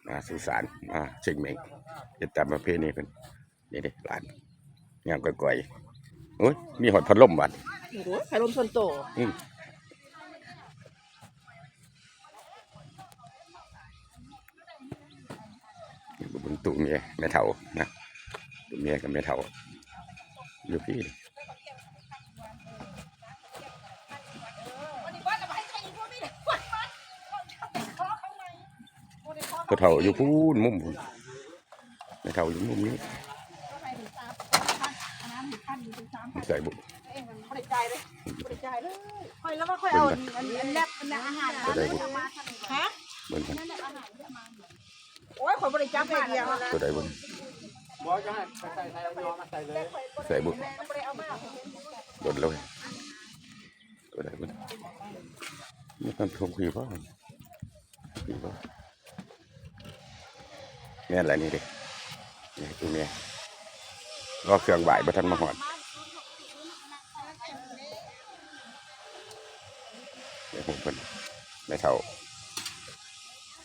ມາສຸສານ ມາເຊັງເໝັງ ເຮັດຕາມປະເພນີເພິ່ນ. ນີ້ເດ້ຫຼານ ຍ່າງກ່ອຍໆ ໂອ້ຍ ມີຮອດພັດລົມບາດນີ້. ໂອ້ຍ ພັດລົມສ່ວນໂຕ. ອືມ ເບິ່ງຕູ້ເມຍແມ່ເຖົ້ານະ ຕູ້ເມຍກັບແມ່ເຖົ້າຢູ່ພີ້. ພໍ່ເຖົ້າຢູ່ພຸ້ນ ມຸມພຸ້ນ ແມ່ເຖົ້າຢູ່ມຸມນີ້. ໃສ່ບຸ ບໍ່ໄດ້ຈ່າຍເດ້ ບໍ່ໄດ້ຈ່າຍເລີຍ. ຂ້ອຍລະວ່າຂ້ອຍເອົາອັນ ອັນແລັບ ອັນອາຫານ ຕົວໃດບຸ ມາ ຮະ ເບິ່ງກັນ ໂອ້ຍ ຂ້ອຍບໍ່ໄດ້ຈັບໃບດຽວ ຕົວໃດບຸ ບໍ່ ຈະໃຫ້ໃສ່ ໃສ່ ເອົາມາໃສ່ເລີຍ. ໃສ່ບຸ ບໍ່ໄດ້ເອົາມາ ດົນແລ້ວ ຕົວໃດບຸ ມັນເປັນຂອງຂ້ອຍບໍ່? ແມ່ນລະ ນີ້ເດ້ ນີ້ຕົວເມຍ ລໍເຄື່ອງໄຫວ້ບໍ່ທັນມາຮອດ. ເບິ່ງຮູບເພິ່ນ ແມ່ເຖົ້າ